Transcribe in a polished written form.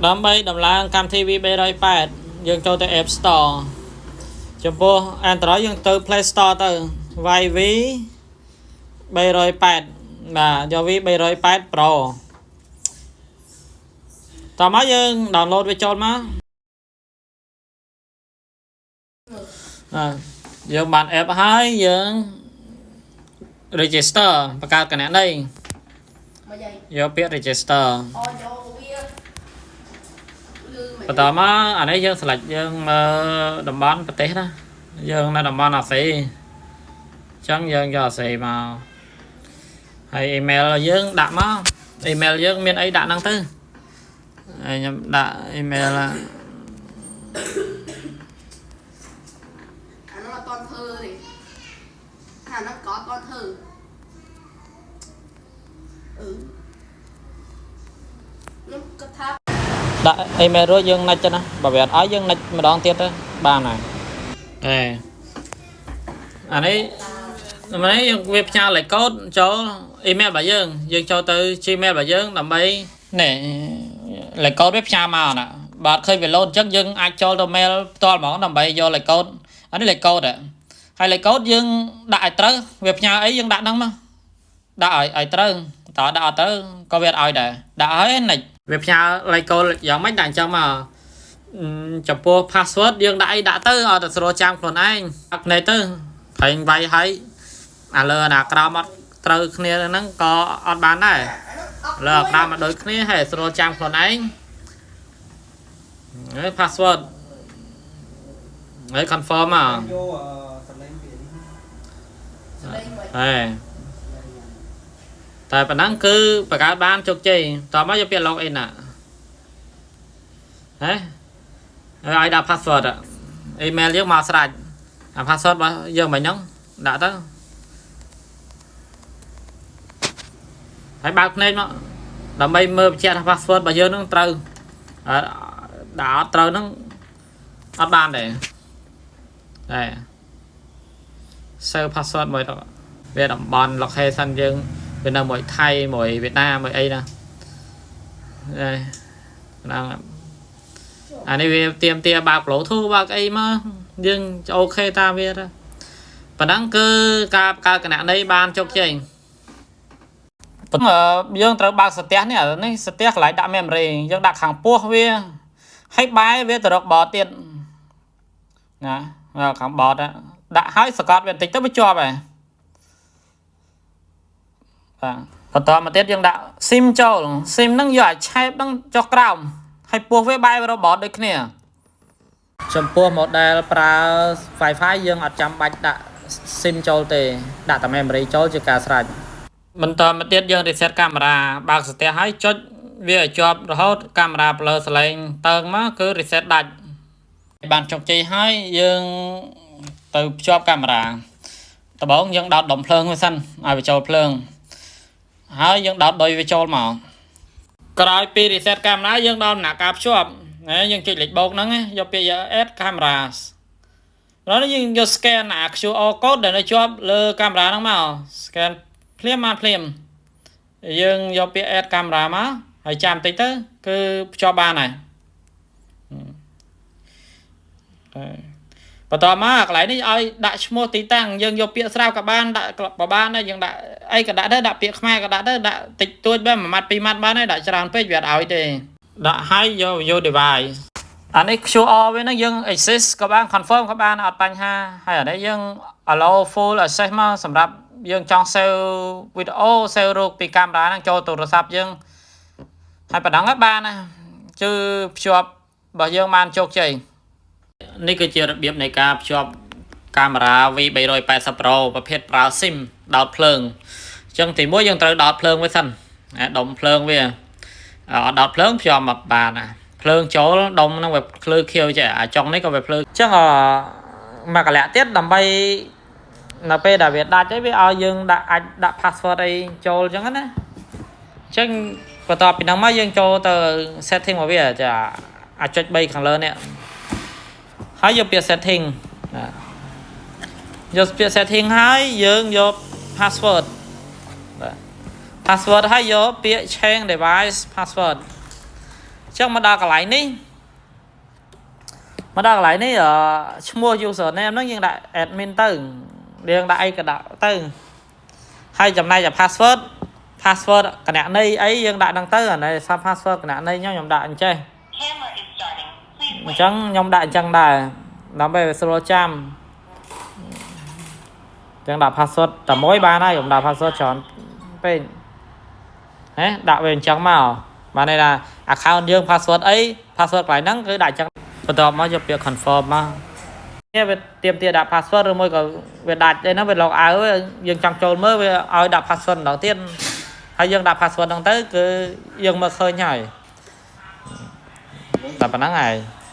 ដើម្បីដំឡើងកម្មវិធី V380 យើងចូលទៅ App Store ចំពោះ Android យើងទៅ Play Store ទៅ YV 380បាទយក V 380 Pro តោះមកយើង download វាចូលមកបាទយើងបាន app ហើយយើង register បង្កើតគណនី មកយាយ យកពាក្យ register អយកវាលឺមិន បន្តមកអានេះយើង select យើងមើលតំបន់ប្រទេសណាយើងនៅតំបន់អាស៊ីអញ្ចឹងយើងយកអាស៊ីមកហើយ email យើងដាក់មក email យើងមានអីដាក់ហ្នឹងទៅហើយខ្ញុំដាក់ email អានោះអត់តន់ធ្វើទេអានោះក៏អត់តន់ធ្វើអឺខ្ញុំគិតថា ដាក់ email រួចយើង next ទៅណាបើវាអត់ឲ្យយើង next ម្ដងទៀតទៅបានហើយអេអានេះអានេះយើងវាផ្ញើលេខកូដចូល email របស់យើងយើងចូលទៅ Gmail របស់យើងដើម្បីនេះលេខកូដវាផ្ញើមកណាបាទឃើញវាលោតអញ្ចឹងយើងអាចចូលទៅ mail ផ្ទាល់ហ្មងដើម្បីយកលេខកូដអានេះលេខកូដហ៎ហើយលេខកូដយើងដាក់ឲ្យត្រូវវាផ្ញើអីយើងដាក់ហ្នឹងមកដាក់ឲ្យត្រូវតើដាក់អត់ទៅក៏វាអត់ឲ្យដែរដាក់ឲ្យ next វាផ្ញើលេខកូដយ៉ាងម៉េចដាក់អញ្ចឹងមកអឺចំពោះ password យើងដាក់អីដាក់ទៅឲ្យតែស្រួលចាំខ្លួនឯងអត់ភ្នែកទៅក្រែងវាយឲ្យអាលើអាក្រោមអត់ត្រូវគ្នាហ្នឹងក៏អត់បានដែរលើអាក្រោមអត់ដូចគ្នាហើយស្រួលចាំខ្លួនឯងហើយ password ហើយ confirm មក យកសលេងពីនេះ ស្លេងមិន ហេតែប៉ុណ្ណឹងគឺបង្កើតបានជោគជ័យតោះមកយកពាក្យ log in ណាហេហើយឲ្យដាក់ password email យើងមកស្រេចអា password របស់យើងមិញហ្នឹងដាក់ទៅហើយបើកភ្នែកមកដើម្បីមើលបញ្ជាក់ថា password របស់យើងហ្នឹងត្រូវអត់ដាក់អត់ត្រូវហ្នឹងអត់បានទេដែរ save password មួយទៅវាតំបន់ location យើងវានៅមួយថៃមួយវៀតណាមមួយអីណាហើយហ្នឹងអានេះវាទៀមទាបើក Bluetooth បើកអីមកយើង OK តាមវាទៅប៉ុណ្ណឹងគឺការបង្កើតគណនីបានជោគជ័យប៉ុន្តែយើងត្រូវបើកស្ទះនេះអានេះស្ទះកន្លែងដាក់ memory យើងដាក់ខាងពោះវាហើយបែរវាទៅរកបតទៀតណាខាងបតដាក់ហើយសកត់វាបន្តិចទៅវាជាប់ហើយបាទបន្តមកទៀតយើងដាក់ SIM ចូល SIM ហ្នឹងយកអាឆែបហ្នឹងចុះក្រោមហើយពោះវាបែររបបដូចគ្នាចំពោះ model ប្រើ Wi-Fi យើងអត់ចាំបាច់ដាក់ SIM ចូលទេដាក់តែ memory ចូលជាការស្រេចបន្តមកទៀតយើង reset កាមេរ៉ាបើកស្ទះហើយចុចវាឲ្យជាប់រហូតកាមេរ៉ាប្លើសលេងតើងមកគឺ reset ដាច់បានជោគជ័យហើយយើងទៅភ្ជាប់កាមេរ៉ាដំបូងយើងដោតដុំភ្លើងវាសិនឲ្យវាចូលភ្លើងហើយយើងដោតដុយវាចូលមកក្រោយពី reset កាមេរ៉ាយើងដល់ដំណាក់កាលភ្ជាប់ណាយើងចុចលេខបូកហ្នឹងយកពាក្យ add cameras ដល់នេះយើងយក scan អា QR code ដែលនៅជាប់លើកាមេរ៉ាហ្នឹងមក scan ភ្លាមបានភ្លាមយើងយកពាក្យ add camera មកហើយចាំបន្តិចទៅគឺភ្ជាប់បានហើយបន្តមកកន្លែងនេះឲ្យដាក់ឈ្មោះទីតាំងយើងយកពាក្យស្រាប់ក៏បានដាក់ក៏បានដែរយើងដាក់អីក៏ដាក់ដែរដាក់ពាក្យខ្មែរក៏ដាក់ដែរដាក់តិចតួចបែបមួយម៉ាត់ពីរម៉ាត់បានដែរដាក់ច្រើនពេកវាអត់ឲ្យទេដាក់ឲ្យយកយក device អានេះ QR វាហ្នឹងយើង access ក៏បាន confirm ក៏បានអត់បញ្ហាហើយអានេះយើង allow full access មកសម្រាប់យើងចង់ save វីដេអូ save រូបពីកាមេរ៉ាហ្នឹងចូលទូរស័ព្ទយើងហើយប៉ុណ្ណឹងហើយបានណាគឺភ្ជាប់របស់យើងបានជោគជ័យនេះគឺជារបៀបនៃការភ្ជាប់កាមេរ៉ា V380 Pro ប្រភេទប្រើ SIM ដោតភ្លើងអញ្ចឹងទីមួយយើងត្រូវដោតភ្លើងវាសិនដុំភ្លើងវាអត់ដោតភ្លើងភ្ជាប់មកបានណាភ្លើងចូលដុំហ្នឹងវាភ្លឺខៀវចេះអាចុងនេះក៏វាភ្លឺអញ្ចឹងមួយកលៈទៀតដើម្បីនៅពេលដែលវាដាច់អីវាឲ្យយើងដាក់អាចដាក់ password អីចូលអញ្ចឹងណាអញ្ចឹងបន្ទាប់ពីហ្នឹងមកយើងចូលទៅ setting របស់វាចាអាចុច3ខាងលើនេះហើយយកពាក្យ setting ណាយកពាក្យ setting ហើយយើងយក password បាទ password ហើយយកពាក្យ change device password ចឹងមកដល់កន្លែងនេះមកដល់កន្លែងនេះអឺឈ្មោះ username ហ្នឹងយើងដាក់ admin ទៅយើងដាក់អីក៏ដាក់ទៅហើយចំណែកឯ password password គណនីអីយើងដាក់ហ្នឹងទៅអានេះសា password គណនីខ្ញុំខ្ញុំដាក់អញ្ចេះ Camera is starting. Please អ wait. ញ្ចឹងខ្ញុំដាក់អញ្ចឹងដែរដើម្បីឲ្យស្រួលចាំអញ្ចឹងដាក់ password តែមួយបានហើយខ្ញុំដាក់ password ច្រើនពេកហេដាក់វាអញ្ចឹងមកបានន័យថា account យើង password អី password កន្លែងហ្នឹងគឺដាក់អញ្ចឹងបន្ទាប់មកយកពាក្យ confirm មកនេះវាទៀមទាដាក់ password ឬមួយក៏វាដាច់អីហ្នឹងវា log out យើងចង់ចូលមើលវាឲ្យដាក់ password ម្ដងទៀតហើយយើងដាក់ password ហ្នឹងទៅគឺយើងមើលឃើញហើយតែប៉ុណ្ណឹងហើយ។